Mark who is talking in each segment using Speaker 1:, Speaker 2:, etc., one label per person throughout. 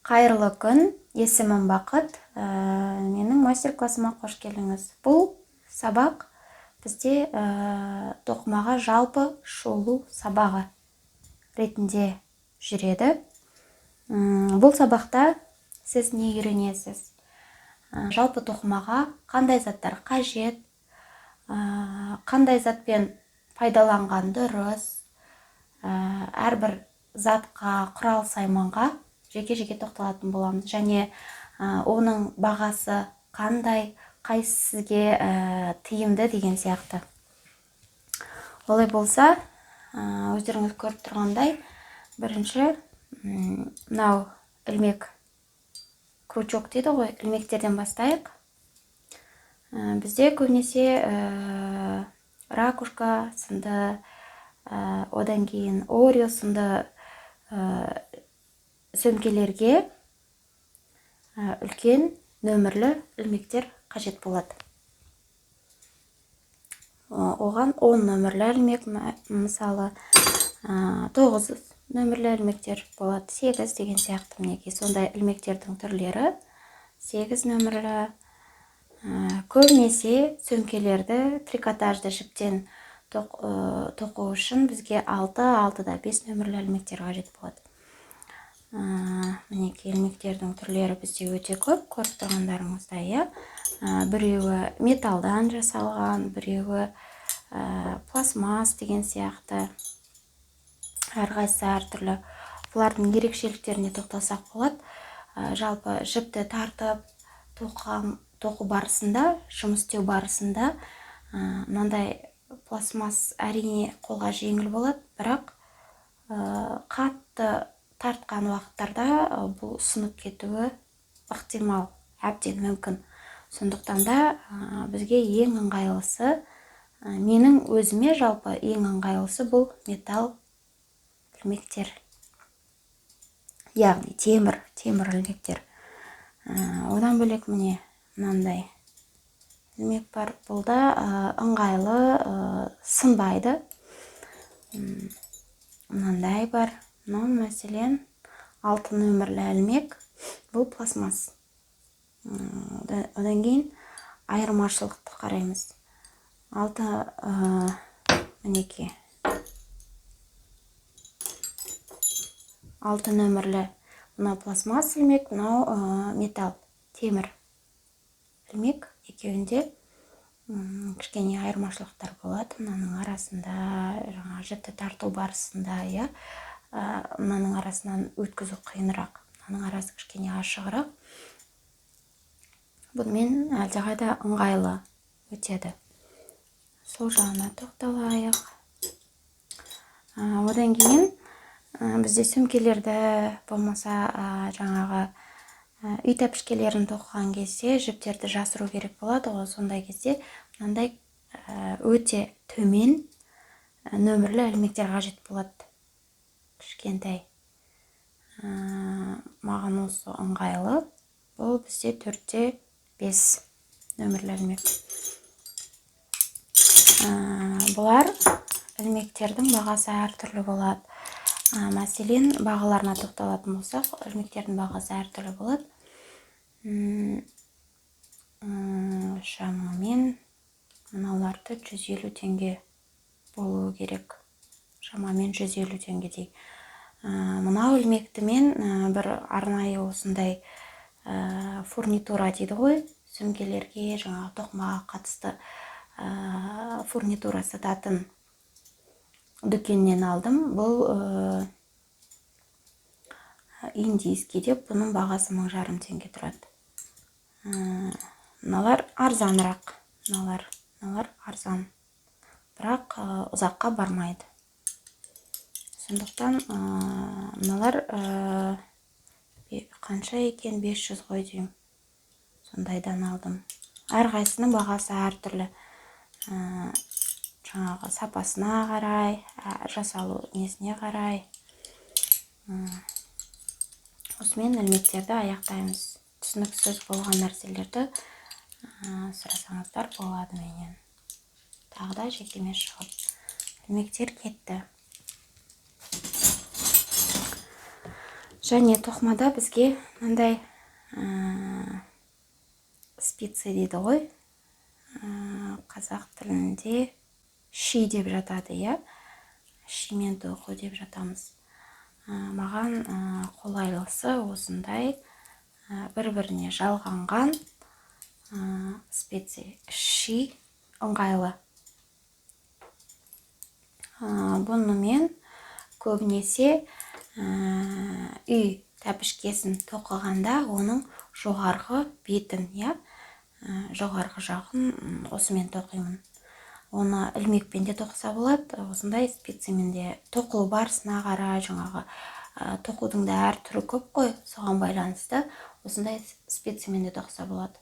Speaker 1: Қайырлы күн, есімім Бақыт. Менің мастер-классыма қош келдіңіз. Бұл сабақ бізде тоқымаға жалпы шолу сабағы ретінде жүреді. Бұл сабақта сіз не үйренесіз? Жалпы тоқымаға қандай заттар қажет, қандай затпен пайдаланған дұрыс, әрбір затқа, құрал сайманға жеке-жеке тоқталатын боламыз. Және оның бағасы қандай, қайсысы сізге тиімді деген сияқты. Олай болса, өздеріңіз көріп тұрғандай, бірінші мынау ілмек, крючок дейді ғой, ілмектерден бастайық. Бізде көбінесе ракушка сынды, одан кейін Орео сынды сөмкелерге үлкен нөмірлі ілмектер қажет болады. Оған 10 нөмірлі ілмек, мысалы, 9 нөмірлі ілмектер болады, 8 деген сияқты. Мінекей сондай ілмектердің түрлері. 8 нөмірлі. Көбінесе сөмкелерді трикотажды жіптен тоқу үшін бізге 6, 6-да 5 нөмірлі ілмектер қажет болады. Мінекей ілмектердің түрлері бізде өте көп, көріп тұрғандарыңыздай, иә. Біреуі металдан жасалған, біреуі пластмасс деген сияқты, әрқайсысы әртүрлі. Бұлардың ерекшеліктеріне тоқталсақ болады. Жалпы жіпті тартып тоқу барысында, жұмыс істеу барысында, мынандай пластмасс әрине қолға жеңіл болады, бірақ қатты тартқан уақыттарда бұл сынып кетуі ықтимал, әбден мүмкін. Сондықтан да бізге ең ыңғайлысы, менің өзіме жалпы ең ыңғайлысы бұл металл ілмектер, яғни темір ілмектер. Одан бөлек міне мынандай ілмек бар, бұл да ыңғайлы, сынбайды. Мынандай бар. Мынау, мәселен, 6 нөмірлі ілмек, бұл пластмасс. Одан кейін айырмашылықты қараймыз. 6, мінекей 6 нөмірлі мынау пластмасс ілмек, мынау металл, темір ілмек. Екеуінде кішкене айырмашылықтар болады. Мынаның арасында жаңа жіпті тарту барысында, иә, мынаның арасынан өткізу қиынырақ, мынаның арасы кішкене ашығырақ. Бұнымен әлдеқайда ыңғайлы өтеді. Сол жағына тоқталайық. Одан кейін бізде сөмкелерді болмаса жаңағы үй тәпішкелерін тоқыған кезде жіптерді жасыру керек болады ғой. Сондай кезде мынандай өте төмен нөмірлі ілмектер қажет болады. Кішкентай. Маған осы ыңғайлы. Бұл бізде 4-5 нөмірлі ілмек. Бұлар ілмектердің бағасы әртүрлі болады. Мәселен, бағаларына тоқталатын болсақ, ілмектердің бағасы әртүрлі болады. Шамамен мыналарды 150 теңге болуы керек. Шамамен 150 теңгедей. Мынау ілмекті мен бір арнайы осындай фурнитура дейді ғой, сөмкелерге, жаңағы тоқымаға қатысты фурнитура сататын дүкеннен алдым. Бұл индийский деп, бұның бағасы 1500 теңге тұрады. Мыналар арзанырақ, мыналар арзан, бірақ ұзаққа бармайды. Сондықтан мыналар қанша екен, 500 ғой деймін, сондайдан алдым. Әрқайсысының бағасы әртүрлі, жаңағы сапасына қарай, жасалу несіне қарай. Осымен ілмектерді аяқтаймыз. Түсініксіз болған нәрселерді сұрасаңыздар болады менен. Тағы да жекеме шығып ілмектер кетті. Және тоқымада бізге мынандай спицы дейді ғой, қазақ тілінде ши деп жатады, иә, шимен тоқу деп жатамыз. Маған қолайлысы осындай бір-біріне жалғанған спицы, ши ыңғайлы. Бұнымен көбінесе үй тәпішкесін тоқығанда оның жоғарғы бетін, иә, жоғарғы жағын осымен тоқимын. Оны ілмекпен де тоқыса болады, осындай спицамен де. Тоқылу барысына қарай, жаңағы тоқудың да әр түрі көп қой, соған байланысты осындай спицамен де тоқыса болады.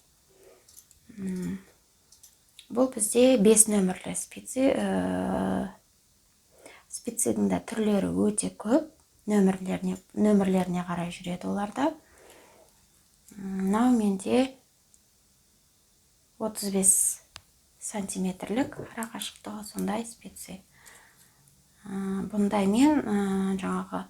Speaker 1: Бұл бізде 5 нөмірлі спицы. Спицаның да түрлері өте көп, нөмірлеріне қарай жүреді оларда. Мынау менде 35 сантиметрлік арақашықтығы сондай спицы. Бұндаймен жаңағы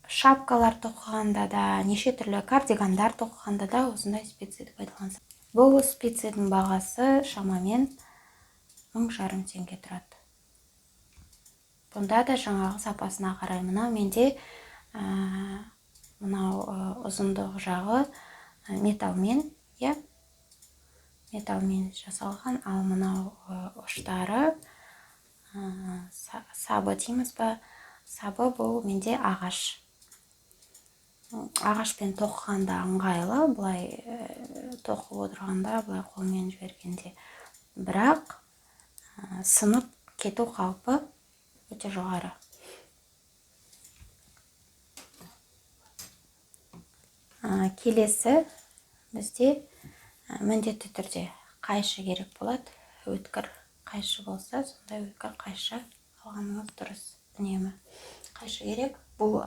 Speaker 1: шапкалар тоқығанда да, неше түрлі кардигандар тоқығанда да осындай спицияды пайдалансам. Бұл спицияның бағасы шамамен 1500 теңге тұрады. Бұнда да жаңағы сапасына қарай. Мынау менде мынау ұзындық жағы металмен, иә, металмен жасалған, ал мынау ұштары сабы дейміз ба, сабы бұл менде ағаш. Ағашпен тоқығанда ыңғайлы, былай тоқып отырғанда, былай қолмен жібергенде. Бірақ сынып кету қаупі өте жоғары. Келесі бізде міндетті түрде қайшы керек болады. Өткір қайшы болса, сондай өткір қайшы алғаныңыз дұрыс. Үнемі қайшы керек. Бұл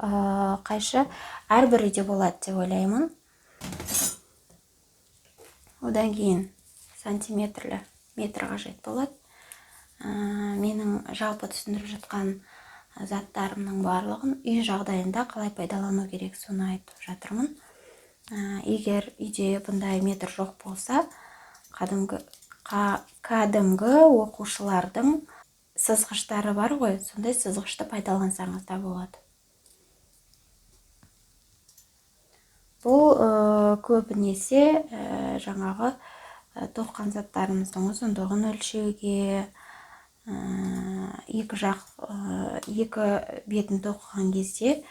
Speaker 1: қайшы әрбір үйде болады деп ойлаймын. Одан кейін сантиметрлі метр қажет болады. Менің жалпы түсіндіріп жатқан заттарымның барлығын үй жағдайында қалай пайдалану керек, соны айтып жатырмын. Егер үйде бұндай метр жоқ болса, кәдімгі оқушылардың сызғыштары бар ғой, сондай сызғышты пайдалансаңыз да болады. Бұл көбінесе жаңағы тоққан заттарымыздың ұзындығын өлшеуге, екі жақ, екі бетін тоқыған кезде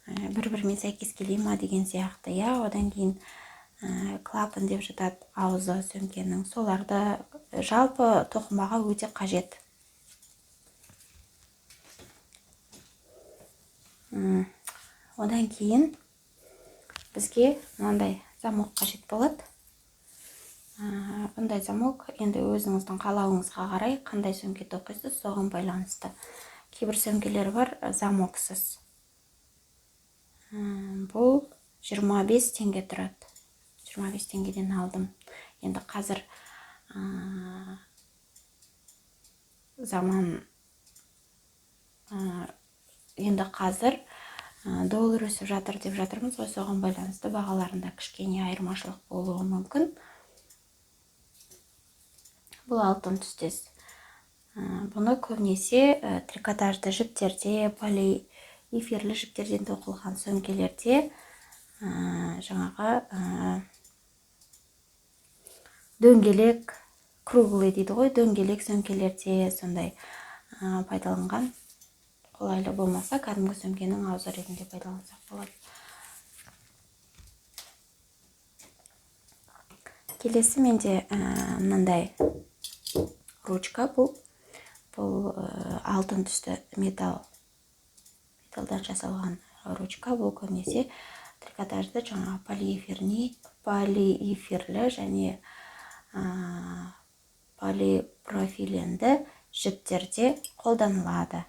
Speaker 1: бір-бірімен сәйкес келе ма деген сияқты, иә. Одан кейін клапан деп жатады аузы сөмкенің, соларды жалпы тоқымаға өте қажет. Одан кейін бізге мынандай замок қажет болады. Бұндай замок енді өзіңіздің қалауыңызға қарай қандай сөмке тоқисыз, соған байланысты. Кейбір сөмкелер бар замоксыз. Бұл 25 теңге тұрады. 25 теңгеден алдым. Енді қазір заман, енді қазір доллар өсіп жатыр деп жатырмыз ғой, соған байланысты бағаларында кішкене айырмашылық болуы мүмкін. Бұл алтын түстес. Бұны көбінесе трикотажды жіптерде, полиэфирлі жіптерден тоқылған сөмкелерде, жаңағы дөңгелек, круглый дейді ғой, дөңгелек сөмкелерде сондай пайдаланған қолайлы, болмаса кәдімгі сөмкенің аузы ретінде пайдалансақ болады. Келесі менде мынандай ручка. Бұл алтын түсті металдан жасалған ручка. Бұл көбінесе трикотажды жаңағы полиэфирлі және полипропиленді жіптерде қолданылады.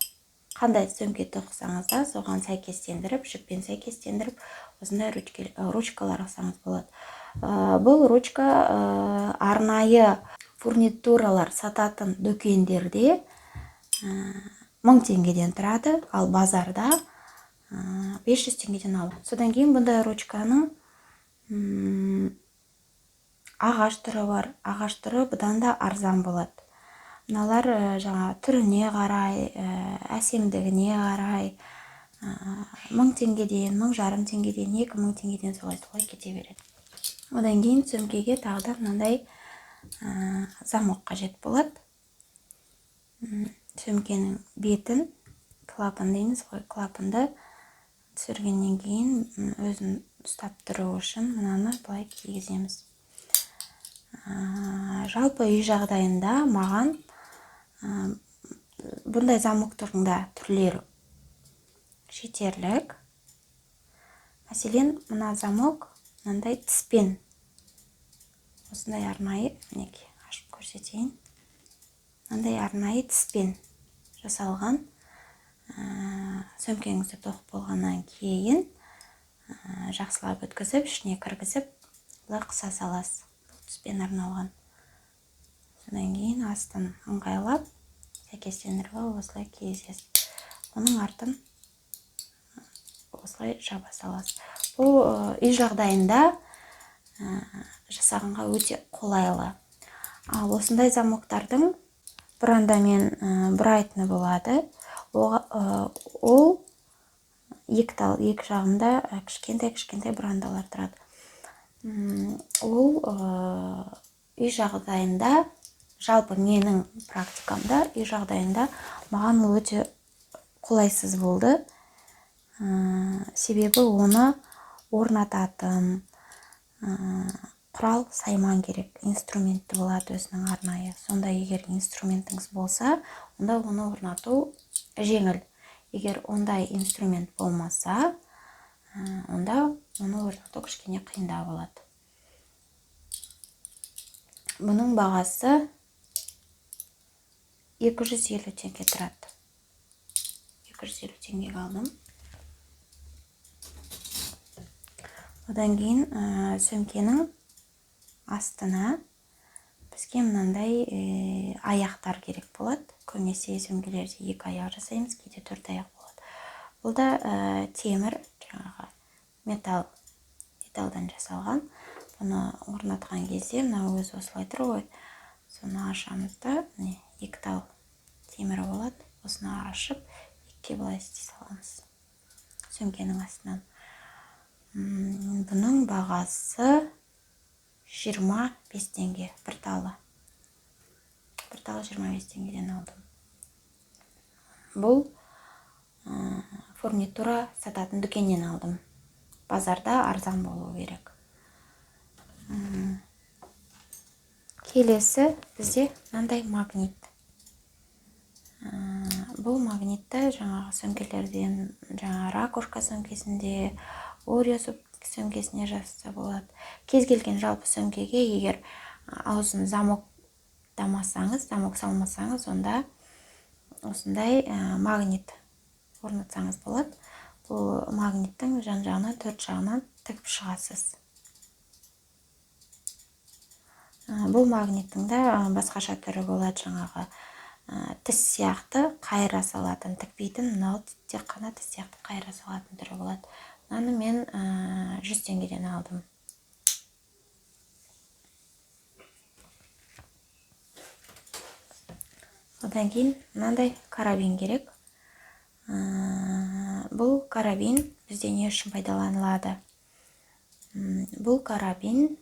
Speaker 1: Қандай сөмке тоқысаңыз да, соған сәйкестендіріп, жіппен сәйкестендіріп, осындай ручкалар алсаңыз болады. Бұл ручка арнайы фурнитуралар сататын дүкендерде 1000 теңгеден тұрады, ал базарда 500 теңгеден алдым. Содан кейін бұндай ручканың ағаш түрі бар. Ағаш түрі бұдан да арзан болады. Мыналар жаңа түріне қарай, әсемдігіне қарай 1000 теңгеден, 1500 теңгеден, 2000 теңгеден солай-солай кете береді. Одан кейін сөмкеге тағы да мынандай замок қажет болады. Сөмкенің бетін, клапан дейміз ғой, клапанды түсіргеннен кейін өзін ұстап тұру үшін мынаны былай кигіземіз. Жалпы үй жағдайында маған бұндай замоктардың да түрлері жетерлік. Мәселен, мына замок мынандай тіспен, осындай арнайы, мінекей ашып көрсетейін, мынандай арнайы тіспен жасалған. Сөмкеңізді тоқып болғаннан кейін жақсылап өткізіп, ішіне кіргізіп, былай қыса саласыз. Бұл тіспен арналған. Содан кейін астын ыңғайлап, сәйкестендіріп алып, осылай кигізесіз. Оның артын осылай жаба саласыз. Бұл үй жағдайында жасағанға өте қолайлы. Ал осындай замоктардың бұрандамен бұрайтыны болады. Ол екі тал, екі жағында кішкентай-кішкентай бұрандалар тұрады. Ол үй жағдайында, жалпы менің практикамда үй жағдайында маған ол өте қолайсыз болды. Себебі оны орнататын құрал сайман керек, инструментті болады өзінің арнайы. Сонда егер инструментіңіз болса, онда оны орнату жеңіл. Егер ондай инструмент болмаса, онда оны орнату кішкене қиындау болады. Бұның бағасы 250 теңге тұрады. 250 теңгеге алдым. Одан кейін сөмкенің астына бізге мынандай аяқтар керек болады. Көбінесе сөмкелерде екі аяқ жасаймыз, кейде төрт аяқ болады. Бұл да темір, жаңағы металдан жасалған. Бұны орнатқан кезде мына өзі осылай тұр ғой. Соны ашамыз да, міне екі тал темірі болады. Осыны ашып, екіге былай істей саламыз сөмкенің астынан. Бұның бағасы 25 теңге бір талы. Бір талы 25 теңгеден алдым. Бұл фурнитура сататын дүкеннен алдым. Базарда арзан болу керек. Келесі бізде мынандай магнит. Бұл магнитті жаңағы сөмкелерден, жаңа ракушка сөмкесінде, Орео сөмкесіне жасаса болады. Кез келген жалпы сөмкеге егер аузын замоктамасаңыз, замок салмасаңыз, онда осындай магнит орнатсаңыз болады. Бұл магниттің жан жағынан, төрт жағынан тігіп шығасыз. Бұл магниттің де басқаша түрі болады, жаңағы тіс сияқты қайыра салатын, тікпейтін, мынау тек қана тіс сияқты қайыра салатын түрі болады. Мынаны мен 100 теңгеден алдым. Одан кейін мынандай карабин керек. Бұл карабин бізде не үшін пайдаланылады? Бұл карабин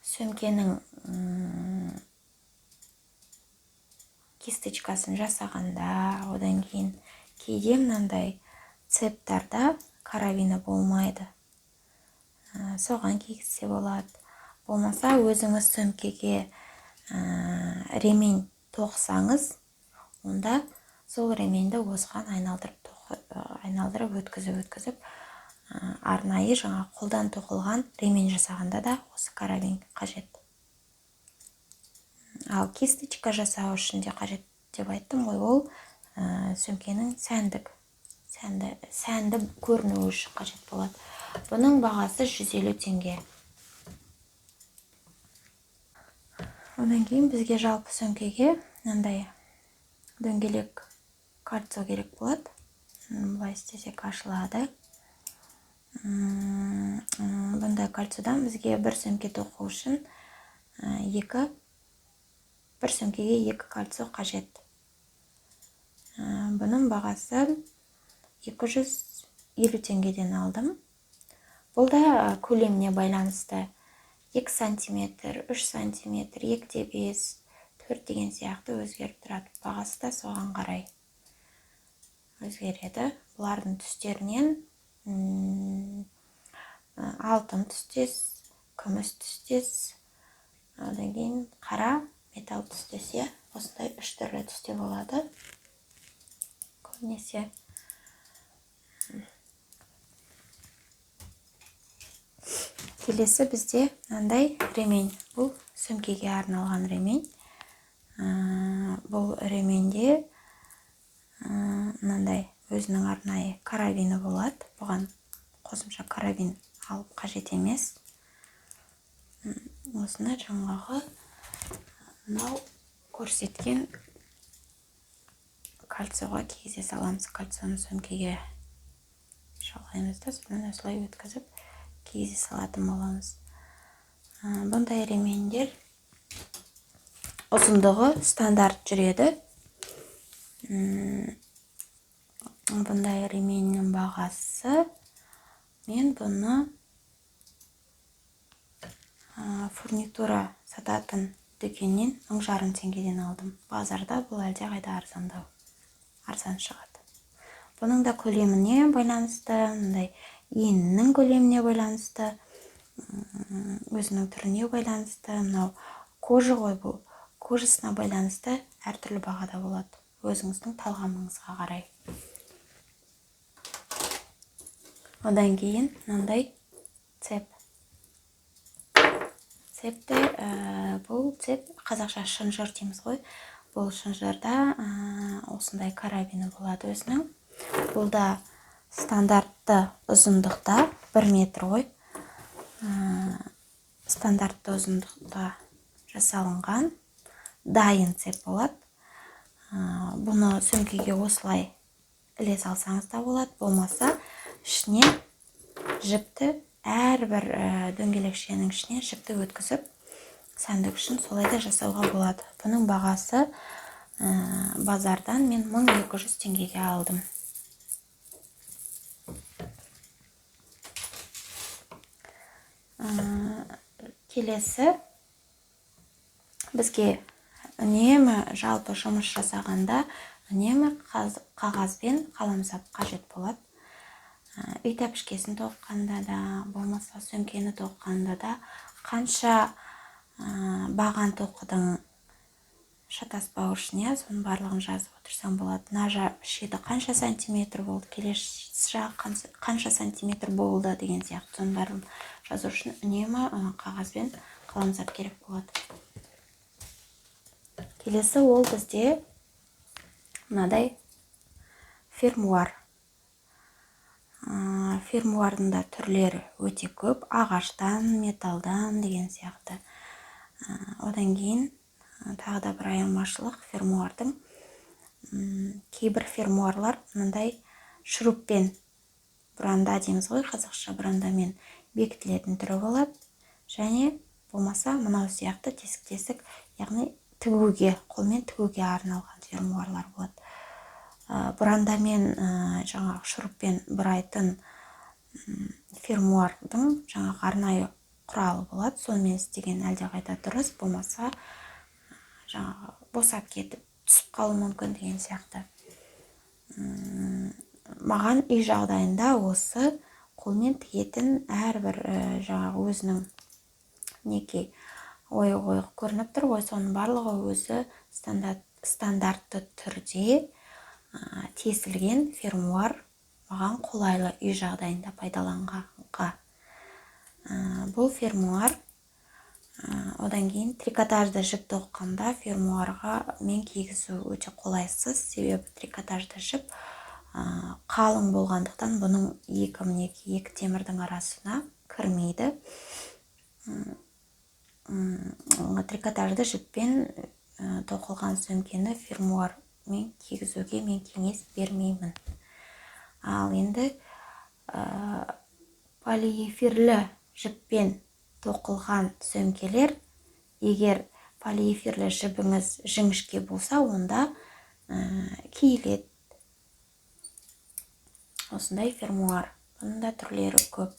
Speaker 1: сөмкенің кисточкасын жасағанда, одан кейін кейде мынандай цептарда карабины болмайды. Соған кигізсе болады. Болмаса өзіңіз сөмкеге ремень тоқсаңыз, онда сол ременді осыған айналдырып өткізіп, арнайы жаңа қолдан тоқылған ремень жасағанда да осы карабин қажет. Ал кисточка жасау үшін де қажет деп айттым ғой, ол сөмкенің сәнді көрінуі үшін қажет болады. Бұның бағасы 150 теңге. Одан кейін бізге жалпы сөмкеге мынандай дөңгелек кольцо керек болады. Былай істесек, ашылады. Бұндай кольцодан бізге бір сөмке тоқу үшін екі, бір сөмкеге екі кольцо қажет. Бұның бағасы 250 теңгеден алдым. Бұл да көлеміне байланысты 2 сантиметр, 3 сантиметр, 2,5, 4 деген сияқты өзгеріп тұрады. Бағасы да соған қарай өзгереді. Бұлардың түстерінен алтын түстес, күміс түстес, одан кейін қара металл түстес, иә, осындай үш түрлі түсте болады көбінесе. Келесі бізде мынандай ремень. Бұл сөмкеге арналған ремень. Бұл ременде мынандай өзінің арнайы карабині болады. Бұған қосымша карабин алып қажет емес. Осыны жаңағы мынау көрсеткен кольцоға кигізе саламыз. Кольцоны сөмкеге жалғаймыз да, содан осылай өткізіп кигізе салатын боламыз. Бұндай ремендер ұзындығы стандарт жүреді. Бұндай ременнің бағасы, мен бұны фурнитура сататын дүкеннен 1500 теңгеден алдым. Базарда бұл әлдеқайда арзандау, арзан шығады. Бұның да көлеміне байланысты, мындай енінің көлеміне байланысты, өзінің түріне байланысты, мынау кожа ғой бұл, кожасына байланысты әртүрлі бағада болады, өзіңіздің талғамыңызға қарай. Одан кейін мынандай цеп. Цепті, бұл цеп қазақша шынжыр дейміз ғой. Бұл шынжырда осындай карабині болады өзінің. Бұл да стандартты ұзындықта 1 метр ғой. Стандартты ұзындықта жасалынған дайын цеп болады. Бұны сөмкеге осылай іле салсаңыз да болады, болмаса ішіне жіпті, әрбір дөңгелекшенің ішіне жіпті өткізіп сәндік үшін солай да жасауға болады. Бұның бағасы базардан мен 1200 теңгеге алдым. Келесі бізге үнемі жалпы жұмыс жасағанда үнемі қағаз бен қаламсап қажет болады. Үй тәпішкесін тоққанда да, болмаса сөмкені тоққанда да қанша баған тоқыдың шатаспау үшін, иә, соның барлығын жазып отырсаң болады. Мына шеті қанша сантиметр болды, келесі жағы қанша сантиметр болды деген сияқты, соның барлығын жазу үшін үнемі қағаз бен қаламсап керек болады. Келесі ол бізде мынадай фермуар. Фермуардың да түрлері өте көп, ағаштан, металдан деген сияқты. Одан кейін тағы да бір айырмашылық фермуардың, кейбір фермуарлар мынандай шуруппен, бұранда дейміз ғой қазақша, бұрандамен бекітілетін түрі болады. Және болмаса мынау сияқты тесік-тесік, яғни тігуге, қолмен тігуге арналған фермуарлар болады. Бұрандамен, жаңағы шуруппен бұрайтын фермуардың жаңағы арнайы құралы болады. Сонымен істеген әлдеқайда дұрыс, болмаса жаңағы босап кетіп түсіп қалуы мүмкін деген сияқты. Маған үй жағдайында осы қолмен тігетін әрбір жаңағы өзінің мінекей ойық-ойық көрініп тұр ғой, соның барлығы өзі стандартты түрде тесілген фермуар маған қолайлы үй жағдайында пайдаланғанға. Бұл фермуар, одан кейін трикотажды жіп тоққанда фермуарға мен кигізу өте қолайсыз, себебі трикотажды жіп қалың болғандықтан бұның екі мінекей екі темірдің арасына кірмейді. Трикотажды жіппен тоқылған сөмкені фермуармен кигізуге мен кеңес бермеймін. Ал енді полиэфирлі жіппен тоқылған сөмкелер, егер полиэфирлі жібіңіз жіңішке болса, онда киіледі. Осындай фермуар. Бұның да түрлері көп.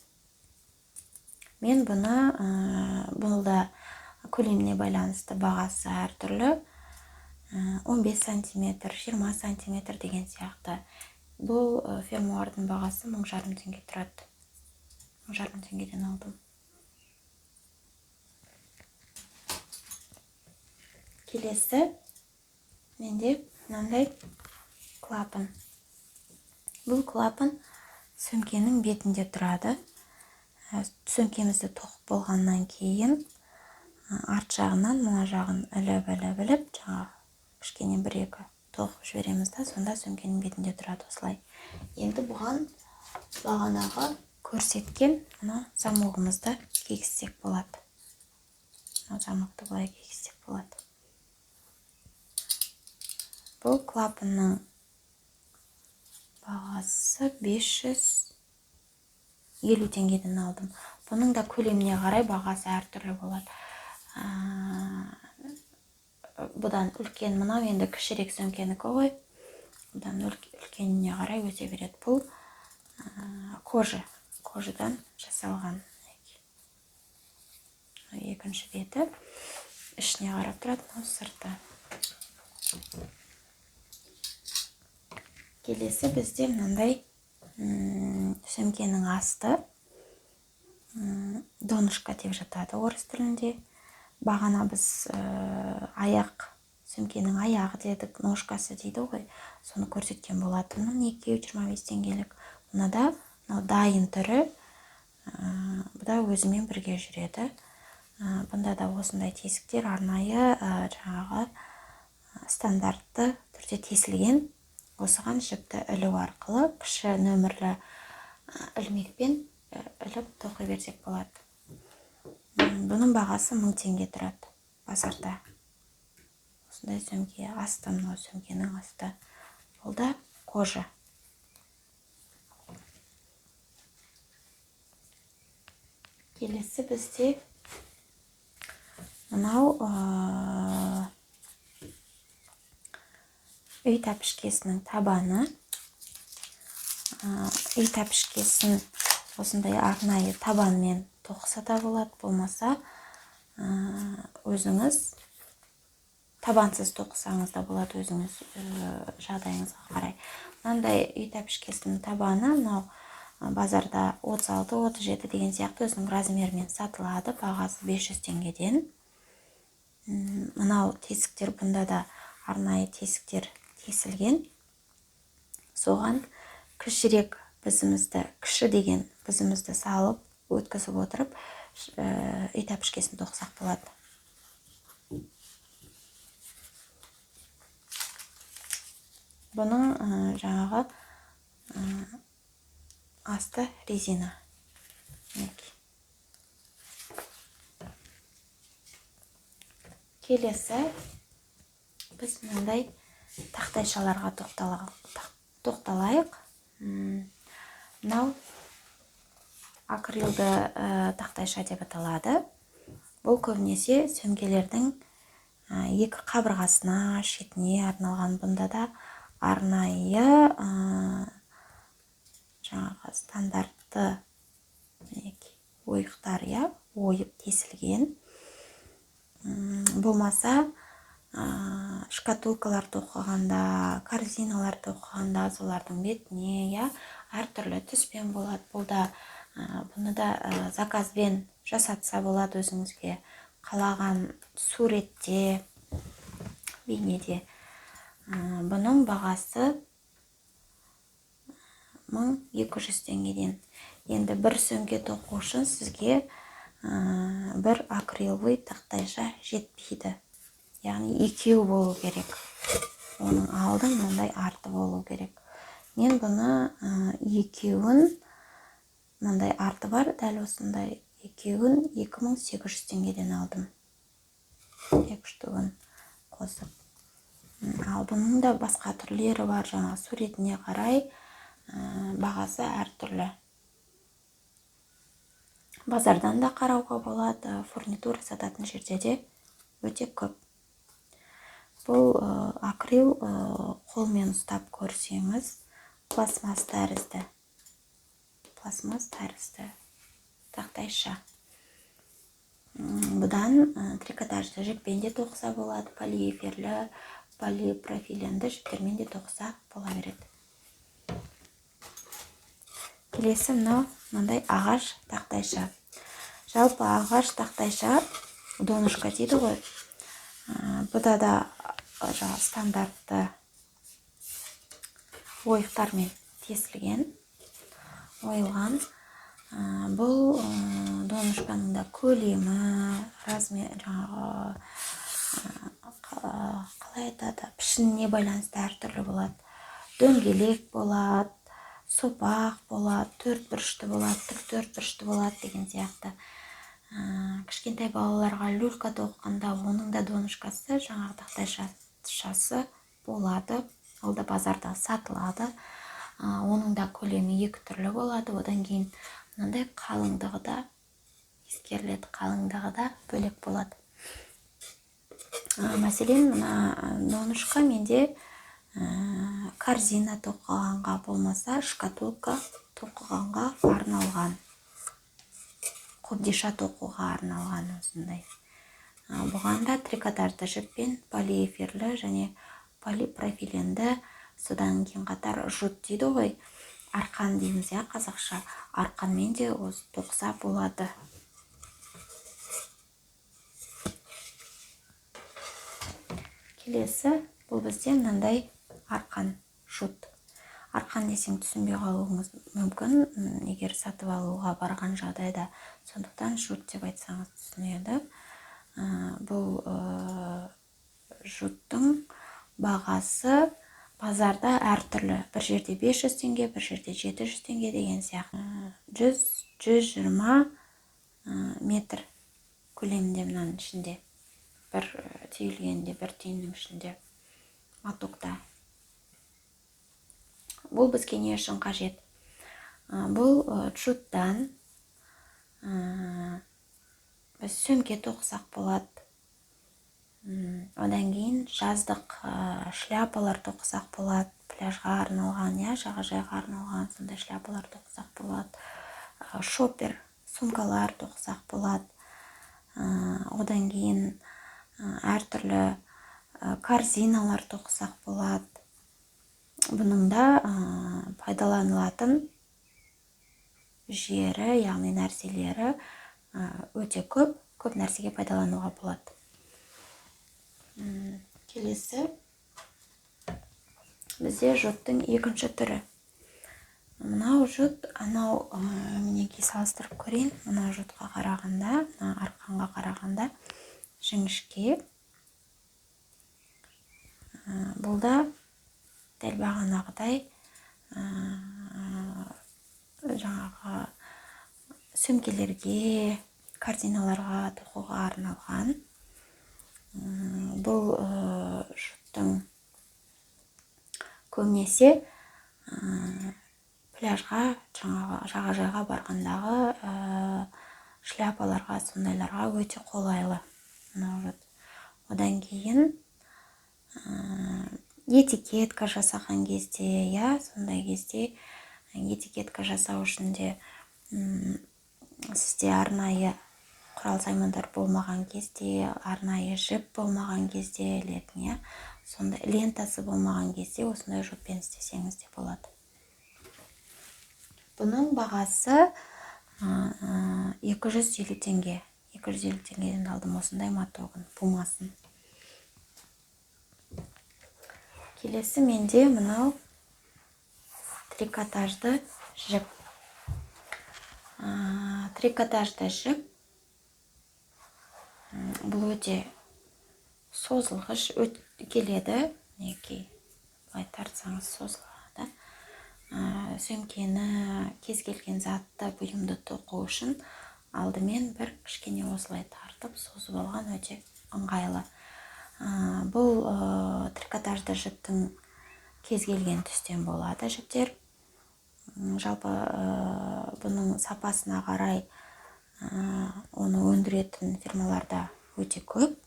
Speaker 1: Мен бұны, бұл да көлеміне байланысты бағасы әртүрлі. 15 сантиметр, 20 сантиметр деген сияқты. Бұл фермуардың бағасы 1500 теңге тұрады. 1500 теңгеден алдым. Келесі менде мынандай клапан. Бұл клапан сөмкенің бетінде тұрады. Сөмкемізді тоқып болғаннан кейін арт жағынан мына жағын іліп, іліп, іліп, жаңағы кішкене бір-екі тоқып жібереміз да, сонда сөмкенің бетінде тұрады осылай. Енді бұған бағанағы көрсеткен мына замогымызды кигізсек болады. Мына замокты былай кигізсек болады. Бұл клапанның бағасы 550 теңгеден алдым. Бұның да көлеміне қарай бағасы әртүрлі болады. Бұдан үлкен, мынау енді кішірек сөмкенікі ғой. Бұдан үлкеніне қарай өсе береді. Бұл кожадан жасалған. Екінші беті ішіне қарап тұрады, мынау сырты. Келесі бізде мынандай сөмкенің асты, донышко деп жатады орыс тілінде. Бағана біз аяқ, сөмкенің аяғы дедік, ножкасы дейді ғой, соны көрсеткен болатынмын. Екеуі 25 теңгелік. Мынада мынау дайын түрі, бұда өзімен бірге жүреді. Бұнда да осындай тесіктер арнайы, жаңағы стандартты түрде тесілген. Осыған жіпті ілу арқылы кіші нөмірлі ілмекпен іліп тоқи берсек болады. Бұның бағасы 1000 теңге тұрады базарда. Осындай сөмке асты, мынау сөмкенің асты. Бұл да кожа. Келесі бізде мынау үй тәпішкесінің табаны. Үй тәпішкесін осындай арнайы табанмен тоқыса да болады, болмаса, өзіңіз табансыз тоқысаңыз да болады, өзіңіз жағдайыңызға қарай. Мынандай үй тәпішкесінің табаны мынау базарда 36, 37 деген сияқты өзінің размерімен сатылады, бағасы 500 теңгеден. Мынау тесіктер, бұнда да арнайы тесіктер тесілген. Соған кішірек бізімізді, кіші деген бізімізді салып, өткізіп отырып, үй тәпішкесін тоқысақ болады. Бұның жаңағы асты резина. Мінекей. Келесі біз мынандай тақтайшаларға тоқталайық. Мынау акрилді тақтайша деп аталады. Бұл көбінесе сөмкелердің екі қабырғасына, шетіне арналған. Бұнда да арнайы жаңағы стандартты мінекей ойықтар, иә, ойып тесілген. Болмаса шкатулкалар тоқығанда, корзиналар тоқығанда солардың бетіне, иә, әртүрлі түспен болады. Бұл да бұны да заказбен жасатса болады өзіңізге қалаған суретте, бейнеде. Бұның бағасы 1200 теңгеден. Енді бір сөмке тоқу үшін сізге бір акриловый тақтайша жетпейді. Яғни екеу болу керек. Оның алды мынандай арты болу керек. Мен бұны екеуін, мынандай арты бар, дәл осындай екеуін 2800 теңгеден алдым. Екі штугін қосып. Ал бұның да басқа түрлері бар, жаңа суретіне қарай Бағасы әртүрлі. Базардан да қарауға болады, фурнитура сататын жерде де өте көп. Бұл акрил, қолмен ұстап көрсеңіз, пластмасс тәрізді. Пластмасс тәрізді тақтайша. Бұдан трикотажды жіппен де тоқыса болады, полиэфирлі, полипропиленді жіптермен де тоқыса бола береді. Келесі мынау мынандай ағаш тақтайша. Жалпы ағаш тақтайша донышка дейді ғой. Бұда да жаңа стандартты ойықтармен тесілген, ойылған. Бұл донышканың да көлемі, размер, жаңағы, қалай айтады, пішініне байланысты әртүрлі болады. Дөңгелек болады, сопақ болады, төрт бұрышты болады, тік төрт бұрышты болады деген сияқты. Кішкентай балаларға люлька тоққанда оның да донышкасы, жаңағы тақтайшасы болады. Ол да базарда сатылады. Оның да көлемі екі түрлі болады. Одан кейін мынандай қалыңдығы да ескеріледі, қалыңдығы да бөлек болады. Мәселен, мына донышка менде, корзина тоқығанға болмаса шкатулка тоқығанға арналған, қобдиша тоқуға арналған осындай. Бұған да трикотажды жіппен полиэфирлі және полипропиленді, содан кейін қатар жұт дейді ғой, арқан дейміз, иә, қазақша, арқанмен де осы тоқса болады. Келесі бұл бізде мынандай арқан, жұт. Арқан десең түсінбей қалуыңыз мүмкін, егер сатып алуға барған жағдайда, сондықтан жұт деп айтсаңыз түсінеді. Бұл жұттың бағасы базарда әртүрлі. Бір жерде 500 теңге, бір жерде 700 теңге деген сияқты. Жүз жиырма метр көлемінде мынаның ішінде. Бір түйілгенде, бір түйіннің ішінде мотокта. Бұл бізге не үшін қажет? Бұл джуттан біз сөмке тоқысақ болады. Одан кейін жаздық шляпалар тоқысақ болады, пляжға арналған, иә, жағажайға арналған сондай шляпалар тоқысақ болады. Шопер, сумкалар тоқысақ болады. Одан кейін әртүрлі корзиналар тоқысақ болады. Бұның да пайдаланылатын жері, яғни нәрселері өте көп, көп нәрсеге пайдалануға болады. Келесі бізде жұттың екінші түрі. Мынау жұт, анау, мінекей салыстырып көрейін. Мына жұтқа қарағанда, мына арқанға қарағанда жіңішке. Бұл да дәл бағанағыдай, жаңағы сөмкелерге, корзиналарға тоқуға арналған. Бұл жұттың көбінесе пляжға, жаңағы жағажайға барғандағы шляпаларға, сондайларға өте қолайлы мынау жұт. Одан кейін этикетка жасаған кезде, иә, сондай кезде этикетка жасау үшін де, сізде арнайы құрал-саймандар болмаған кезде, арнайы жіп болмаған кезде, ілетін, иә, сондай лентасы болмаған кезде осындай жіппен істесеңіз де болады. Бұның бағасы 250 теңге. 250 теңгеден алдым осындай мотогын, пумасын. Келесі менде мынау трикотажды жіп. Трикотажды жіп. Бұл өте созылғыш келеді. Мінекей, былай тартсаңыз созылады. Сөмкені, кез келген затты, бұйымды тоқу үшін алдымен бір кішкене осылай тартып созып алған өте ыңғайлы. Бұл трикотажды жіптің кез келген түстен болады жіптер. Жалпы бұның сапасына қарай оны өндіретін фирмаларда өте көп.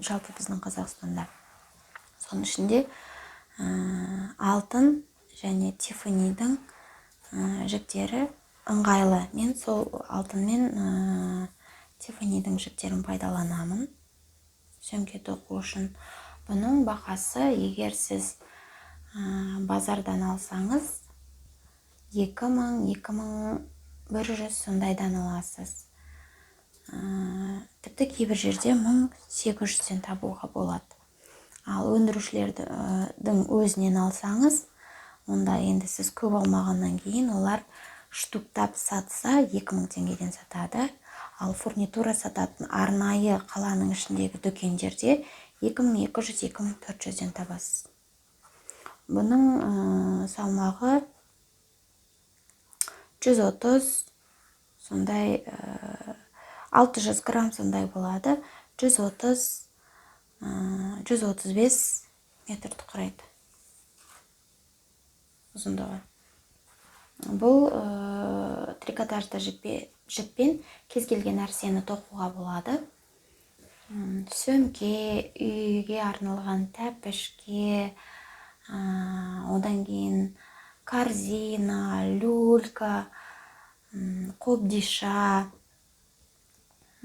Speaker 1: Жалпы біздің Қазақстанда. Соның ішінде Алтын және Тиффанидің жіптері ыңғайлы. Мен сол Алтын мен Тиффанидің жіптерін пайдаланамын сөмке тоқу үшін. Бұның бағасы, егер сіз базардан алсаңыз, 2000, 2100 сондайдан аласыз. Тіпті кейбір жерде 1800-ден табуға болады. Ал өндірушілердің өзінен алсаңыз, онда енді сіз көп алмағаннан кейін олар штуктап сатса, 2000 теңгеден сатады. Ал фурнитура сататын арнайы қаланың ішіндегі дүкендерде 2200, 2400-ден табасыз. Бұның салмағы 130 сондай, 600 грамм сондай болады. 130, 135 метрді құрайды ұзындығы. Бұл трикотажды жіппен кез келген нәрсені тоқуға болады. Сөмке, үйге арналған тәпішке, одан кейін корзина, люлька, қобдиша,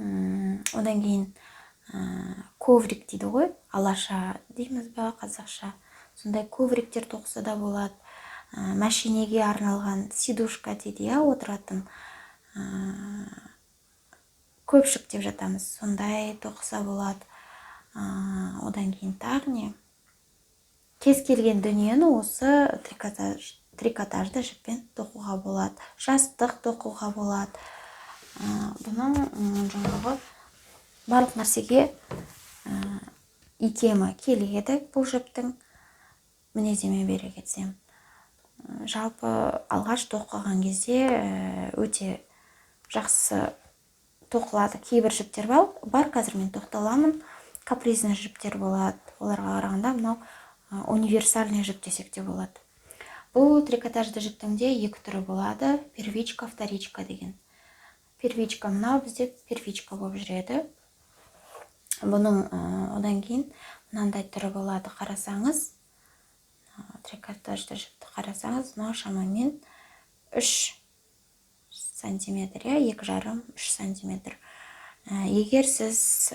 Speaker 1: одан кейін коврик дейді ғой, алаша дейміз ба қазақша, сондай ковриктер тоқыса да болады. Мәшинеге арналған сидушка дейді, иә, отыратын көпшік деп жатамыз, сондай тоқыса болады. Одан кейін тағы не, кез келген дүниені осы трикотажды жіппен тоқуға болады. Жастық тоқуға болады. Бұның жаңағы барлық нәрсеге икемі келеді бұл жіптің. Мінездеме бере кетсем, жалпы алғаш тоқыған кезде өте жақсы тоқылады. Кейбір жіптер бар, қазір мен тоқталамын, капризный жіптер болады. Оларға қарағанда мынау универсальный жіп десек те болады. Бұл трикотажды жіптің де екі түрі болады: первичка, вторичка деген. Первичка мынау бізде первичка болып жүреді бұның. Одан кейін мынандай түрі болады. Қарасаңыз, трикотажды жіпті қарасаңыз, мынау шамамен 3 сантиметр, иә, 2,5-3 сантиметр. Егер сіз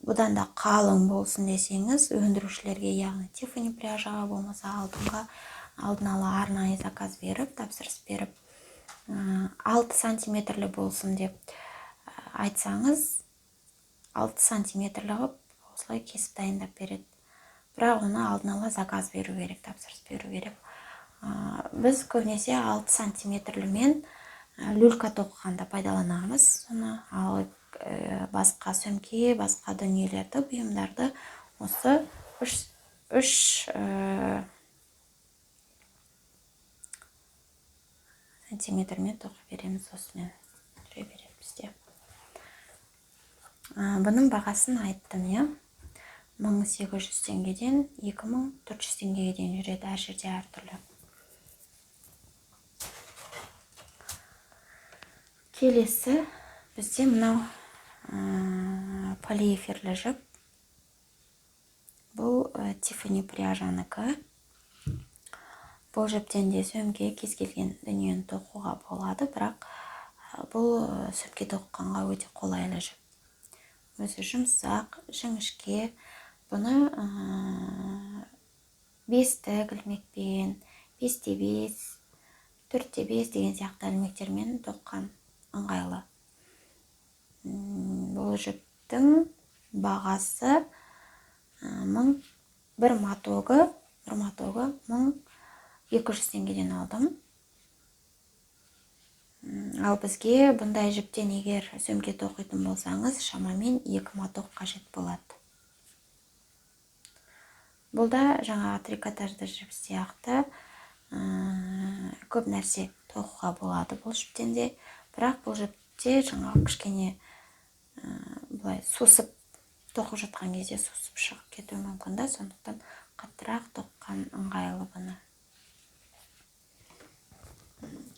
Speaker 1: бұдан да қалың болсын десеңіз, өндірушілерге, яғни Тиффани пряжаға болмаса Алтынға алдын ала арнайы заказ беріп, тапсырыс беріп, 6 сантиметрлі болсын деп айтсаңыз, 6 сантиметрлі қылып осылай кесіп дайындап береді. Бірақ оны алдын ала заказ беру керек, тапсырыс беру керек. Біз көбінесе 6 сантиметрлімен люлька тоқығанда пайдаланамыз соны. Ал басқа сөмке, басқа дүниелерді, бұйымдарды осы 3 сантиметрмен тоқып береміз. Осымен жүре береді бізде. Бұның бағасын айттым, иә, 1800 теңгеден 2400 теңгеге дейін жүреді, әр жерде әртүрлі. Келесі бізде мынау полиэфирлі жіп. Бұл Тиффани пряжанікі. Бұл жіптен де сөмке, кез келген дүниені тоқуға болады, бірақ бұл сөмке тоқығанға өте қолайлы жіп. Өзі жұмсақ, жіңішке. Бұны бестік ілмекпен, 5-те 5, 4-те 5 деген сияқты ілмектермен тоққан ыңғайлы. Бұл жіптің бағасы мың, бір мотогы 1200 теңгеден алдым. Ал бізге бұндай жіптен егер сөмке тоқитын болсаңыз, шамамен 2 моток қажет болады. Бұл да жаңағы трикотажды жіп сияқты, көп нәрсе тоқуға болады бұл жіптен де, бірақ бұл жіпте жаңағы кішкене былай сусып тоқып жатқан кезде сусып шығып кетуі мүмкін да, сондықтан қаттырақ тоққан ыңғайлы бұны.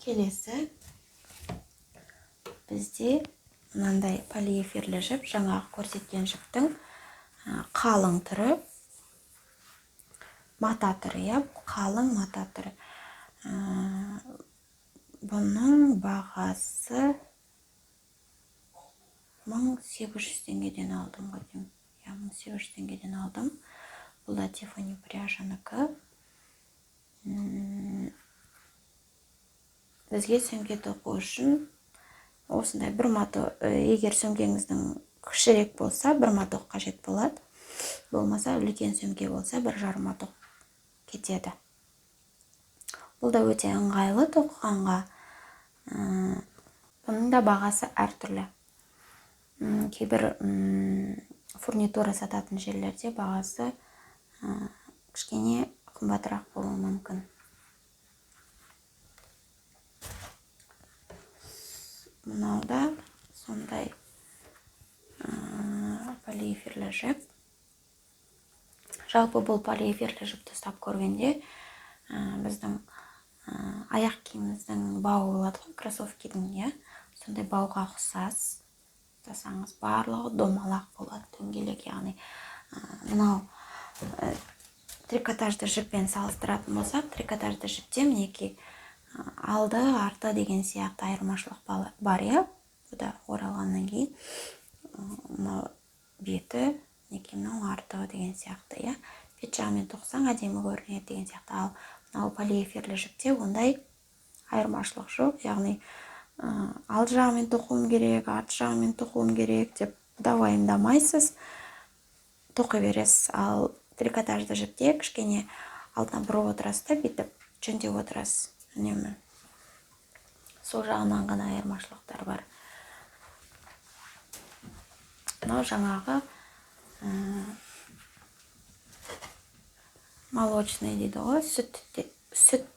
Speaker 1: Келесі бізде мынандай полиэфирлі жіп, жаңағы көрсеткен жіптің қалың түрі, мата түрі, иә, қалың мата түрі. Бұның бағасы 1800 теңгеден алдым ғой деймін. Иә, 1800 теңгеден алдым. Бұл да Тиффани пряжанікі. Бізге сөмке тоқу үшін осындай бір мато, егер сөмкеңіздің кішірек болса, бір маток қажет болады. Болмаса үлкен сөмке болса, бір жарым маток кетеді. Бұл да өте ыңғайлы тоқығанға. Бұның да бағасы әртүрлі. Кейбір фурнитура сататын жерлерде бағасы кішкене қымбатырақ болуы мүмкін. Мынау да сондай полиэфирлі жіп. Жалпы бұл полиэфирлі жіпті ұстап көргенде, біздің аяқ киіміміздің бауы болады ғой, кроссовкидің, иә, сондай бауға ұқсас. Ұстасаңыз барлығы домалақ болады, дөңгелек, яғни мынау трикотажды жіппен салыстыратын болсақ, трикотажды жіпте мінекей алды, арты деген сияқты айырмашылық бар, иә. Бұл да оралғаннан кейін мынау беті, мінекей мынау арты деген сияқты, иә. Бет жағымен тоқысаң әдемі көрінеді деген сияқты. Ал мынау полиэфирлі жіпте ондай айырмашылық жоқ, яғни алды жағымен тоқуым керек, арт жағымен тоқуым керек деп да уайымдамайсыз, тоқи бересіз. Ал трикотажды жіпте кішкене алдына бұрып отырасыз да, бүйтіп жөндеп отырасыз үнемі. Сол жағынан ғана айырмашылықтар бар. Мынау жаңағы молочный дейді ғой, сүт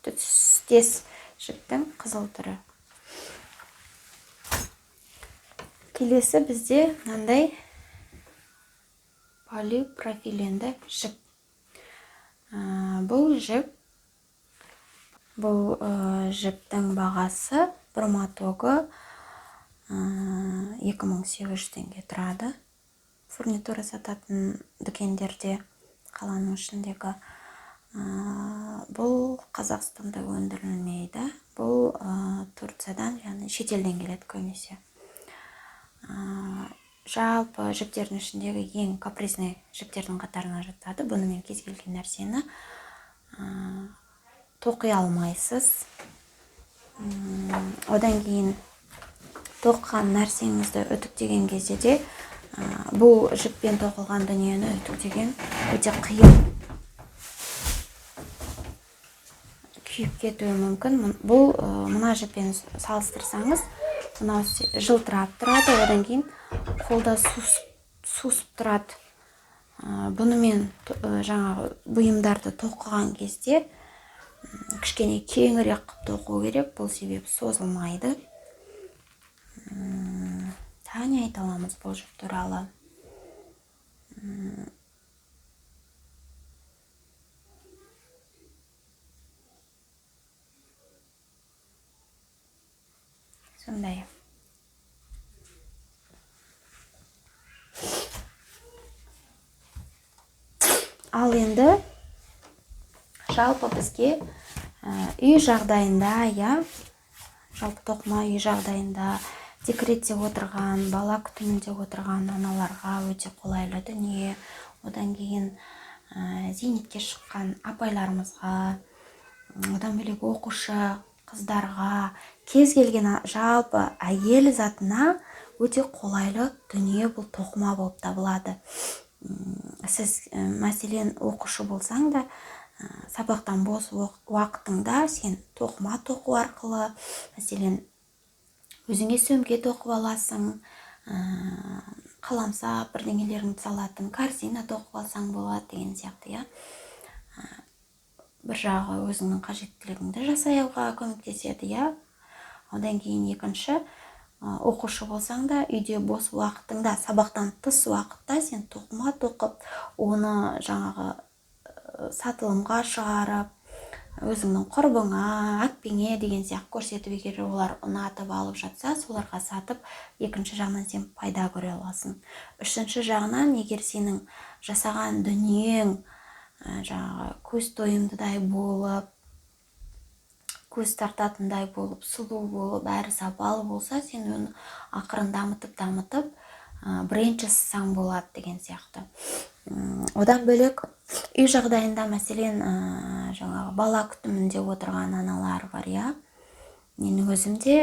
Speaker 1: түстес жіптің қызыл түрі. Келесі бізде мынандай полипропиленді жіп. Бұл жіптің бағасы бір мотогы 2800 теңге тұрады. Фурнитура сататын дүкендерде, қаланың ішіндегі. Бұл Қазақстанда өндірілмейді. Бұл Турциядан, яғни шетелден келеді көбінесе. Жалпы жіптердің ішіндегі ең капризный жіптердің қатарына жатады. Бұнымен кез келген нәрсені тоқи алмайсыз. Одан кейін тоқыған нәрсеңізді үтіктеген кезде де, бұл жіппен тоқылған дүниені үтіктеген өте қиын, күйіп кетуі мүмкін. Бұл мына жіппен салыстырсаңыз, мынау жылтырап тұрады, одан кейін қолда сусып тұрады. Бұнымен жаңағы бұйымдарды тоқыған кезде, кішкене кеңірек қылып тоқу керек, бұл себеп созылмайды. Тағы не айта аламыз бұл жіп туралы? Сондай. Ал енді жалпы бізге үй жағдайында, иә, жалпы тоқыма үй жағдайында декретте отырған, бала күтімінде отырған аналарға өте қолайлы дүние. Одан кейін зейнетке шыққан апайларымызға, одан бөлек оқушы қыздарға, кез келген жалпы әйел затына өте қолайлы дүние бұл тоқыма болып табылады. Сіз, мәселен, оқушы болсаң да, сабақтан бос уақытыңда сен тоқыма тоқу арқылы, мәселен, өзіңе сөмке тоқып аласың, қаламсап бірдеңелеріңді салатын корзина тоқып алсаң болады деген сияқты, иә. Бір жағы өзіңнің қажеттілігіңді жасауға көмектеседі, иә. Одан кейін екінші, оқушы болсаң да, үйде бос уақытыңда, сабақтан тыс уақытта сен тоқыма тоқып, оны жаңағы, сатылымға шығарып, Өзіңнің құрбыңа, әпкеңе деген сияқты көрсетіп, егер олар ұнатып алып жатса, соларға сатып, екінші жағынан сен пайда көре аласың. Үшінші жағынан, егер сенің жасаған дүниең жаңағы көз тойымдыдай болып, көз тартатындай болып, сұлу болып, әрі сапалы болса, сен оны ақырын дамытып, бренд жасасаң болады деген сияқты. Одан бөлек үй жағдайында, мәселен, жаңағы бала күтімінде отырған аналар бар, иә. Менің өзім де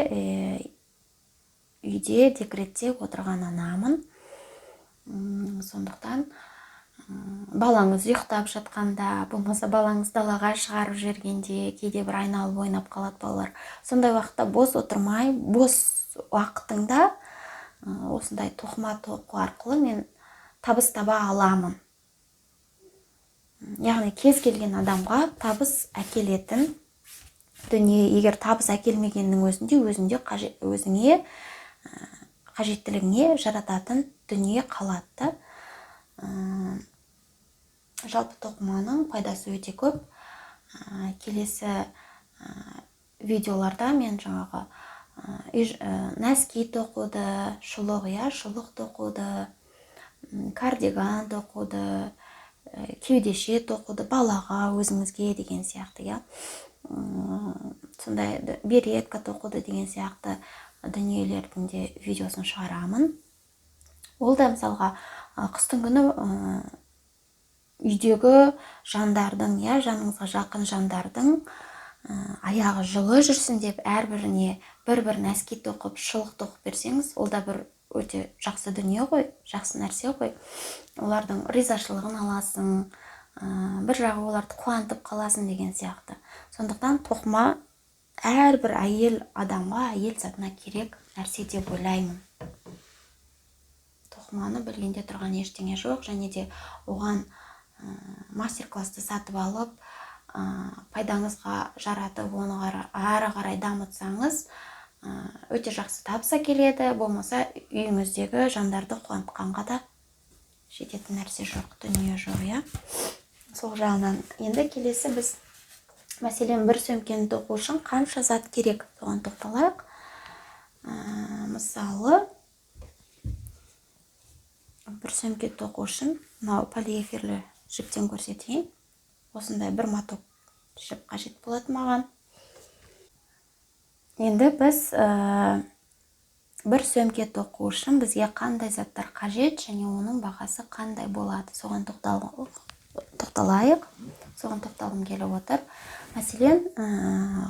Speaker 1: үйде декретте отырған анамын. Сондықтан балаңыз ұйықтап жатқанда, болмаса балаңыз далаға шығарып жібергенде, кейде бір айналып ойнап қалады балалар. Сондай уақытта бос отырмай, бос уақытыңда осындай тоқыма тоқу арқылы мен табыс таба аламын. Яғни кез келген адамға табыс әкелетін дүние, егер табыс әкелмегеннің өзінде, өзінде өзіңе қажеттілігіңе жарататын дүние қалады да. Жалпы тоқыманың пайдасы өте көп. Келесі видеоларда мен жаңағы нәски тоқуды, шұлық, иә, шұлық тоқуды, кардиган тоқуды, кеудеше тоқуды, балаға, өзіңізге деген сияқты, иә. Сондай беретка тоқуды деген сияқты дүниелердің де видеосын шығарамын. Ол да мысалға, қыстың күні үйдегі жандардың, иә, жаныңызға жақын жандардың аяғы жылы жүрсін деп әрбіріне бір-бір нәски тоқып, шұлық тоқып берсеңіз, ол да бір өте жақсы дүние ғой, жақсы нәрсе ғой. Олардың ризашылығын аласың, бір жағы оларды қуантып қаласың деген сияқты. Сондықтан тоқыма әрбір әйел адамға, әйел затына керек нәрсе деп ойлаймын. Тоқыманы білгенде тұрған ештеңе жоқ, және де оған мастер-классты сатып алып, пайдаңызға жаратып, оны ары қарай дамытсаңыз, өте жақсы табыс әкеледі. Болмаса үйіңіздегі жандарды қуантқанға да жететін нәрсе жоқ, дүние жоқ, иә. Сол жағынан енді келесі біз, мәселен, бір сөмкені тоқу үшін қанша зат керек, соған тоқталайық. Мысалы, бір сөмке тоқу үшін мынау полиэфирлі жіптен көрсетейін. Осындай бір моток жіп қажет болады маған. Енді біз бір сөмке тоқу үшін бізге қандай заттар қажет және оның бағасы қандай болады, соған тоқталайық. Соған тоқталғым келіп отыр. Мәселен,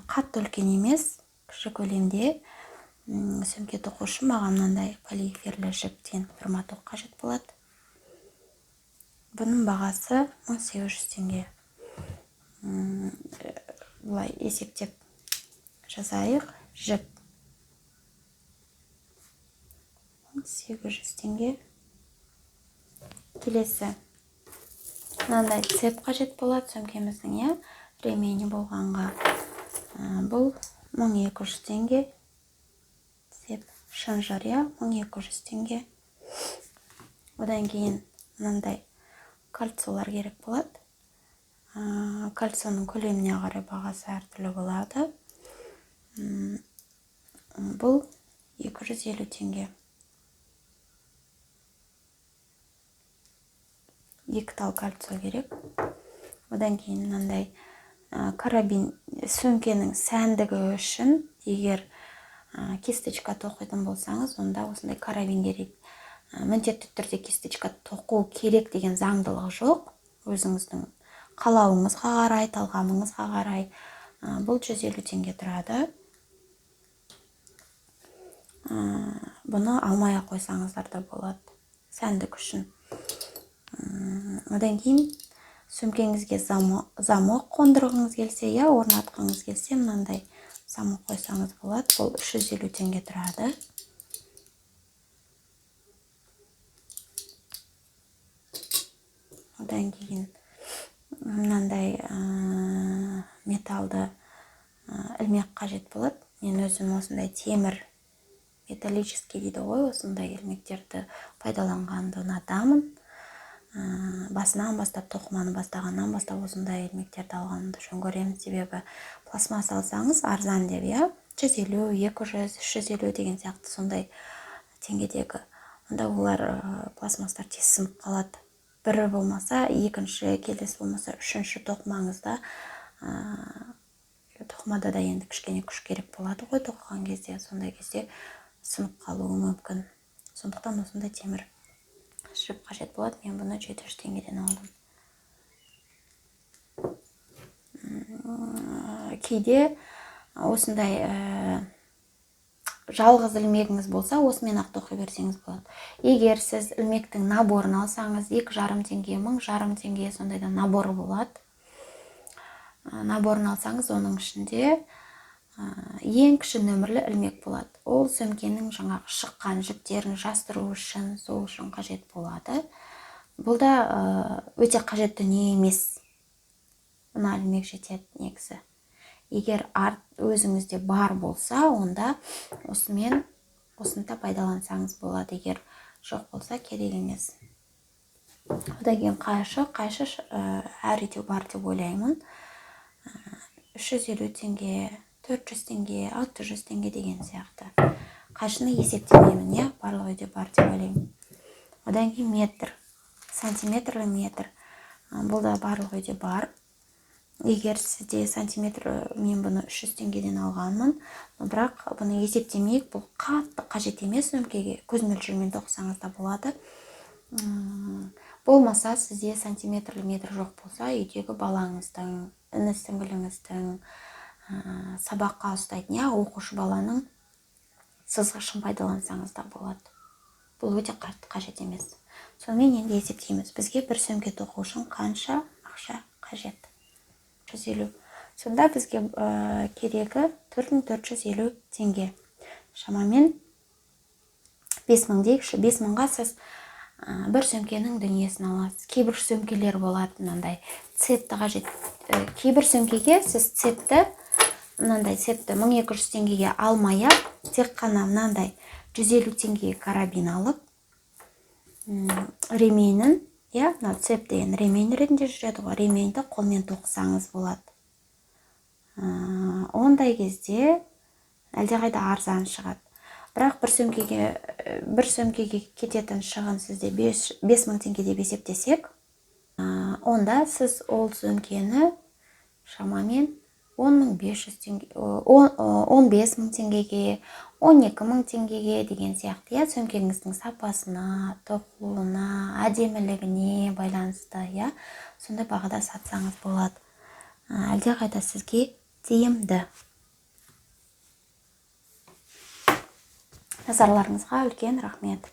Speaker 1: қатты үлкен емес, кіші көлемде сөмке тоқу үшін маған мынандай полиэфирлі жіптен бір моток қажет болады. Бұның бағасы 1800 теңге. Былай есептеп жазайық. Жіп 1800 теңге. Келесі мынандай цеп қажет болады сөмкеміздің, иә, ремені болғанға. Бұл 1200 теңге. Цеп шынжыр, иә, 1200 теңге. Одан кейін мынандай кольцолар керек болады. Кольцоның көлеміне қарай бағасы әртүрлі болады. Бұл 250 теңге. Екі тал кольцо керек. Одан кейін мынандай карабин сөмкенің сәндігі үшін, егер кисточка тоқитын болсаңыз, онда осындай карабин керек. Міндетті түрде кисточка тоқу керек деген заңдылық жоқ. Өзіңіздің қалауыңызға қарай, талғамыңызға қарай. Бұл 150 теңге тұрады. Бұны алмай ақ қойсаңыздар да болады сәндік үшін. Одан кейін сөмкеңізге замок қондырғыңыз келсе, я орнатқыңыз келсе, мынандай замок қойсаңыз болады. Бұл 350 теңге тұрады. Одан кейін мынандай металды ілмек қажет болады. Мен өзім осындай темір, металлический дейді ғой, осындай ілмектерді пайдаланғанды ұнатамын. Басынан бастап, тоқыманы бастағаннан бастап осындай ілмектерді алғанды жөн көремін. Себебі пластмасс алсаңыз, арзан деп, иә, 150, 200, 350 деген сияқты сондай теңгедегі, онда олар, пластмасстар тез сынып қалады. Бірі болмаса, екінші, келесі болмаса, үшінші тоқымаңызда, тоқымада да енді кішкене күш керек болады ғой тоқыған кезде, сондай кезде сынып қалуы мүмкін. Сондықтан осындай темір жіп қажет болады. Мен бұны 700 теңгеден алдым. Кейде осындай жалғыз ілмегіңіз болса, осымен ақ тоқи берсеңіз болады. Егер сіз ілмектің наборын алсаңыз, 2,5 теңге, 1500 теңге сондайда наборы болады. Наборын алсаңыз, оның ішінде ең кіші нөмірлі ілмек болады. Ол сөмкенің жаңағы шыққан жіптерін жастыру үшін, сол үшін қажет болады. Бұл да өте қажет дүние емес. Мына ілмек жетеді негізі. Егер арт өзіңізде бар болса, онда осымен, осыны да пайдалансаңыз болады. Егер жоқ болса, керек емес. Одан кейін қайшы. Қайшы әр үйде бар деп ойлаймын. 350 теңге, 400 теңге, 600 теңге деген сияқты. Қайшыны есептемеймін, иә, барлық үйде бар деп ойлаймын. Одан кейін метр, сантиметрлі метр. Бұл да барлық үйде бар. Егер сізде сантиметр, мен бұны 300 теңгеден алғанмын, бірақ бұны есептемейік, бұл қатты қажет емес сөмкеге, көз мөлшерімен тоқысаңыз да болады. Болмаса сізде сантиметрлі метр жоқ болса, үйдегі балаңыздың, іні сіңіліңіздің, сабаққа ұстайтын, иә, оқушы баланың сызғышын пайдалансаңыз да болады. Бұл өте қатты қажет емес. Сонымен енді есептейміз. Бізге бір сөмке тоқу үшін қанша ақша қажет? 150. Сонда бізге керегі 4450 теңге. Шамамен 5000 дейікші. 5000-ға сіз бір сөмкенің дүниесін аласыз. Кейбір сөмкелер болады мынандай цепті қажет. Кейбір сөмкеге сіз цепті, мынандай цепті 1200 теңгеге алмай ақ, тек қана мынандай 150 теңгеге карабин алып, ременін, иә, мынау цеп деген ремень ретінде жүреді ғой, ременді қолмен тоқысаңыз болады. Ондай кезде әлдеқайда арзан шығады. Бірақ бір сөмкеге кететін шығын сізде 5000 теңге деп есептесек, онда сіз ол сөмкені шамамен 10 500 теңге, 15 000 теңгеге, 12 000 теңгеге деген сияқты, иә, сөмкеңіздің сапасына, тоқылуына, әдемілігіне байланысты, иә, сондай бағада сатсаңыз болады. Әлдеқайда сізге тиімді. Назарларыңызға үлкен рахмет.